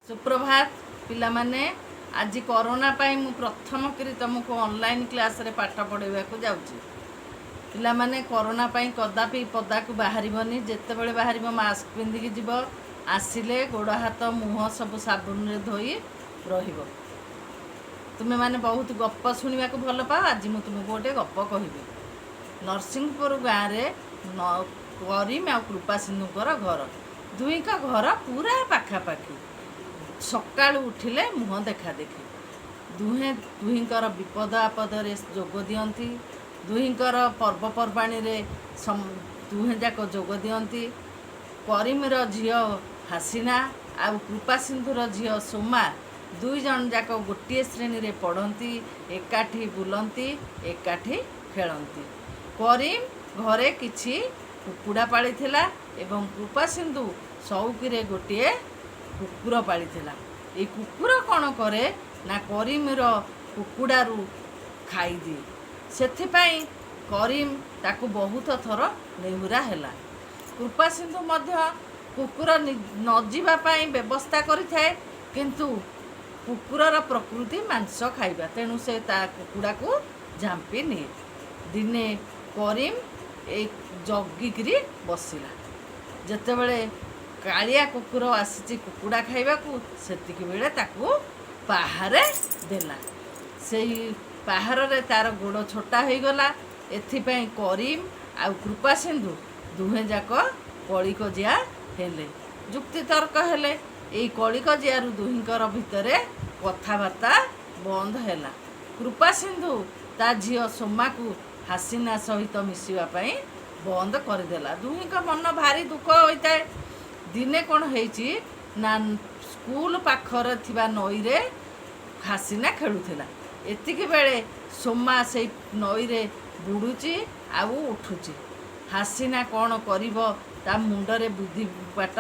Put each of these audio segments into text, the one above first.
ସୁପ୍ରଭାତ ପିଲାମାନେ। ଆଜି କରୋନା ପାଇଁ ମୁଁ ପ୍ରଥମ କରି ତୁମକୁ ଅନଲାଇନ୍ କ୍ଲାସ୍ରେ ପାଠ ପଢ଼ାଇବାକୁ ଯାଉଛି। ପିଲାମାନେ, କରୋନା ପାଇଁ କଦାପି ପଦାକୁ ବାହାରିବନି। ଯେତେବେଳେ ବାହାରିବ, ମାସ୍କ ପିନ୍ଧିକି ଯିବ। ଆସିଲେ ଗୋଡ଼, ହାତ, ମୁହଁ ସବୁ ସାବୁନରେ ଧୋଇ ରହିବ। ତୁମେମାନେ ବହୁତ ଗପ ଶୁଣିବାକୁ ଭଲ ପାଅ। ଆଜି ମୁଁ ତୁମକୁ ଗୋଟେ ଗପ କହିବି। ନରସିଂହପୁର ଗାଁରେ କରିମ ଆଉ କୃପା ସିନ୍ଧୁଙ୍କର ଘର। ଦୁହିଁଙ୍କ ଘର ପୁରା ପାଖାପାଖି। ସକାଳୁ ଉଠିଲେ ମୁହଁ ଦେଖା ଦେଖି। ଦୁହେଁ ଦୁହିଁଙ୍କର ବିପଦ ଆପଦରେ ଯୋଗ ଦିଅନ୍ତି। ଦୁହିଁଙ୍କର ପର୍ବପର୍ବାଣିରେ ଦୁହେଁ ଯାକ ଯୋଗ ଦିଅନ୍ତି। କରିମର ଝିଅ ହାସିନା ଆଉ କୃପା ସିନ୍ଧୁର ଝିଅ ସୋମା ଦୁଇ ଜଣ ଯାକ ଗୋଟିଏ ଶ୍ରେଣୀରେ ପଢ଼ନ୍ତି, ଏକାଠି ବୁଲନ୍ତି, ଏକାଠି ଖେଳନ୍ତି। କରିମ ଘରେ କିଛି କୁକୁଡ଼ା ପାଳିଥିଲା ଏବଂ କୃପା ସିନ୍ଧୁ ସଉକିରେ ଗୋଟିଏ କୁକୁର ପାଳିଥିଲା। ଏଇ କୁକୁର କ'ଣ କରେ ନା, କରିମର କୁକୁଡ଼ାରୁ ଖାଇଦିଏ। ସେଥିପାଇଁ କରିମ ତାକୁ ବହୁତ ଥର ନେହୁରା ହେଲା। କୃପା ସିନ୍ଧୁ ମଧ୍ୟ କୁକୁର ନ ଯିବା ପାଇଁ ବ୍ୟବସ୍ଥା କରିଥାଏ, କିନ୍ତୁ କୁକୁରର ପ୍ରକୃତି ମାଂସ ଖାଇବା, ତେଣୁ ସେ ତା କୁକୁଡ଼ାକୁ ଝାମ୍ପି ନିଏ। ଦିନେ କରିମ ଏଇ ଜଗିକିରି ବସିଲା। ଯେତେବେଳେ କାଳିଆ କୁକୁର ଆସିଛି କୁକୁଡ଼ା ଖାଇବାକୁ, ସେତିକି ବେଳେ ତାକୁ ପାହାରେ ଦେଲା। ସେଇ ପାହାରରେ ତାର ଗୋଡ଼ ଛୋଟା ହେଇଗଲା। ଏଥିପାଇଁ କରିମ ଆଉ କୃପା ସିନ୍ଧୁ ଦୁହେଁ ଯାକ କଳିକଜିଆ ହେଲେ, ଯୁକ୍ତିତର୍କ ହେଲେ। ଏଇ କଳିକଜିଆରୁ ଦୁହିଁଙ୍କର ଭିତରେ କଥାବାର୍ତ୍ତା ବନ୍ଦ ହେଲା। କୃପା ସିନ୍ଧୁ ତା ଝିଅ ସୋମାକୁ ହାସିନା ସହିତ ମିଶିବା ପାଇଁ ବନ୍ଦ କରିଦେଲା। ଦୁହିଁଙ୍କ ମନ ଭାରି ଦୁଃଖ ହୋଇଥାଏ। ଦିନେ କ'ଣ ହେଇଛି ନା, ସ୍କୁଲ ପାଖରେ ଥିବା ନଈରେ ହାସିନା ଖେଳୁଥିଲା। ଏତିକି ବେଳେ ସୋମା ସେଇ ନଈରେ ବୁଡ଼ୁଛି ଆଉ ଉଠୁଛି। ହାସିନା କ'ଣ କରିବ, ତା ମୁଣ୍ଡରେ ବୁଦ୍ଧି ବାଟ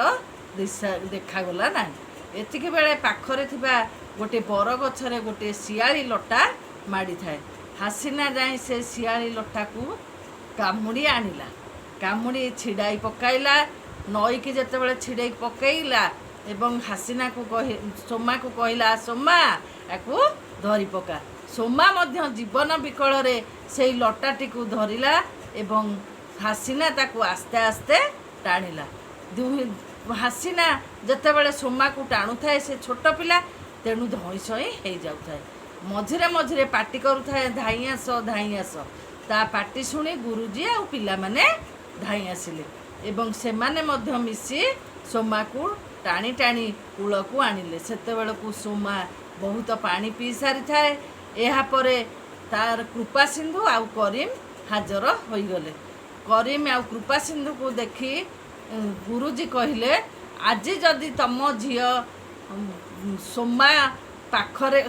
ଦିଶା ଦେଖାଗଲା ନାହିଁ। ଏତିକି ବେଳେ ପାଖରେ ଥିବା ଗୋଟେ ବରଗଛରେ ଗୋଟିଏ ଶିଆଳି ଲଟା ମାଡ଼ିଥାଏ। ହାସିନା ଯାଇ ସେ ଶିଆଳି ଲଟାକୁ କାମୁଡ଼ି ଆଣିଲା। କାମୁଡ଼ି ଛିଡ଼ାଇ ପକାଇଲା। ନଈକି ଯେତେବେଳେ ଛିଡ଼େଇ ପକାଇଲା ଏବଂ ହାସିନାକୁ କହି ସୋମାକୁ କହିଲା, "ସୋମା, ୟାକୁ ଧରି ପକା।" ସୋମା ମଧ୍ୟ ଜୀବନ ବିକଳରେ ସେଇ ଲଟାଟିକୁ ଧରିଲା ଏବଂ ହାସିନା ତାକୁ ଆସ୍ତେ ଆସ୍ତେ ଟାଣିଲା। ଦୁହେଁ, ହାସିନା ଯେତେବେଳେ ସୋମାକୁ ଟାଣୁଥାଏ, ସେ ଛୋଟ ପିଲା, ତେଣୁ ଧଇଁ ସଇଁ ହେଇଯାଉଥାଏ। ମଝିରେ ମଝିରେ ପାଟି କରୁଥାଏ, "ଧାଇଁ ଆସ, ଧାଇଁ ଆସ।" ତା ପାଟି ଶୁଣି ଗୁରୁଜୀ ଆଉ ପିଲାମାନେ ଧାଇଁ ଆସିଲେ ଏବଂ ସେମାନେ ମଧ୍ୟ ମିଶି ସୋମାକୁ ଟାଣି ଟାଣି କୂଳକୁ ଆଣିଲେ। ସେତେବେଳକୁ ସୋମା ବହୁତ ପାଣି ପିଇ ସାରିଥାଏ। ଏହାପରେ ତାର କୃପା ସିନ୍ଧୁ ଆଉ କରିମ ହାଜର ହୋଇଗଲେ। କରିମ ଆଉ କୃପା ସିନ୍ଧୁକୁ ଦେଖି ଗୁରୁଜୀ କହିଲେ, "ଆଜି ଯଦି ତମ ଝିଅ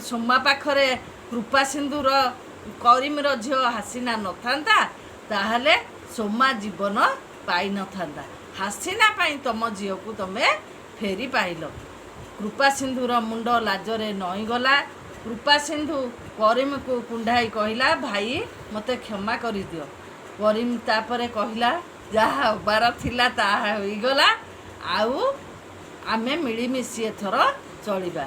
ସୋମା ପାଖରେ କୃପା ସିନ୍ଧୁର, କରିମର ଝିଅ ହାସିନା ନଥାନ୍ତା, ତାହେଲେ ସୋମା ଜୀବନ ପାଇନଥାନ୍ତା। ହାସିନା ପାଇଁ ତମ ଝିଅକୁ ତମେ ଫେରି ପାଇଲ।" କୃପା ସିନ୍ଧୁର ମୁଣ୍ଡ ଲାଜରେ ନଇଁଗଲା। କୃପା ସିନ୍ଧୁ କରିମକୁ କୁଣ୍ଢାଇ କହିଲା, "ଭାଇ, ମୋତେ କ୍ଷମା କରିଦିଅ।" କରିମ ତାପରେ କହିଲା, "ଯାହା ହେବାର ଥିଲା ତାହା ହୋଇଗଲା, ଆଉ ଆମେ ମିଳିମିଶି ଏଥର ଚଳିବା।"